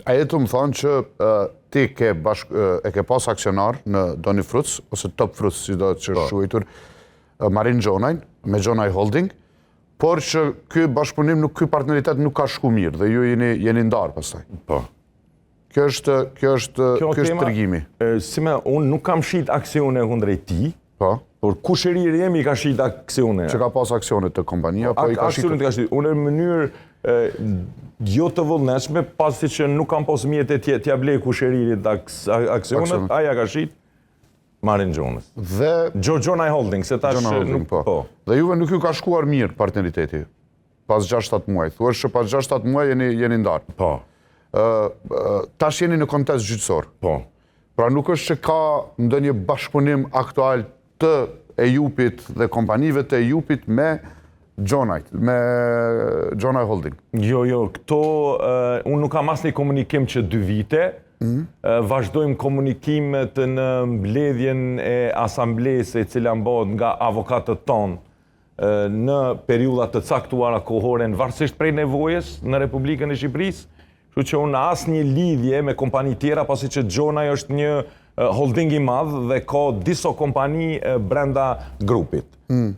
A je tu më thonë që ti ke bashk, e ke pas aksionar në Doni Fruits, ose Top Fruits, si do që është quajtur, Marin Gjonajn, me Gjonaj Holding, por që ky bashkëpunim, nuk, ky partneritet nuk ka shku mirë dhe ju jeni, jeni ndarë pastaj. Po. Kjo është, kjo është, kjo është tregimi. Si me, unë nuk kam shit aksione kundrejt tij, po. por kushëriri jem i ka shit aksione. Që ka pas aksione te kompania, po, po i ka shit... Aksione të ka shit. Unë në mënyrë jo të vullnetshme, pasi që nuk kam pas mjete t'ja blej kushëririt aksionet, ai ja ka shit Marin Gjonës. Dhe... Gjonaj Holding, se tash Gjonaj Holding, nuk... Po. po. Dhe juve nuk ju ka shkuar mirë partneriteti, pas 6-7 muaj. Thua që pas 6-7 muaj jeni, jeni ndarë. Po. Tash jeni në kontest gjyqësor. Po. Pra nuk është që ka ndonjë bashkëpunim aktual të Ejupit dhe kompanive të Ejupit me Gjonajt, me Gjonaj Holding. Jo, jo, këto, unë nuk kam asnjë komunikim që dy vite, mm. vazhdojmë komunikimet në mbledhjen e asamblesë e cila mbahet nga avokatët tonë në periudha të caktuara kohore në varësisht prej nevojës në Republikën e Shqipërisë, kështu që unë asnjë lidhje me kompani tjera, pasi që Gjonaj është një holding i madh dhe ka disa kompani brenda grupit. Mm.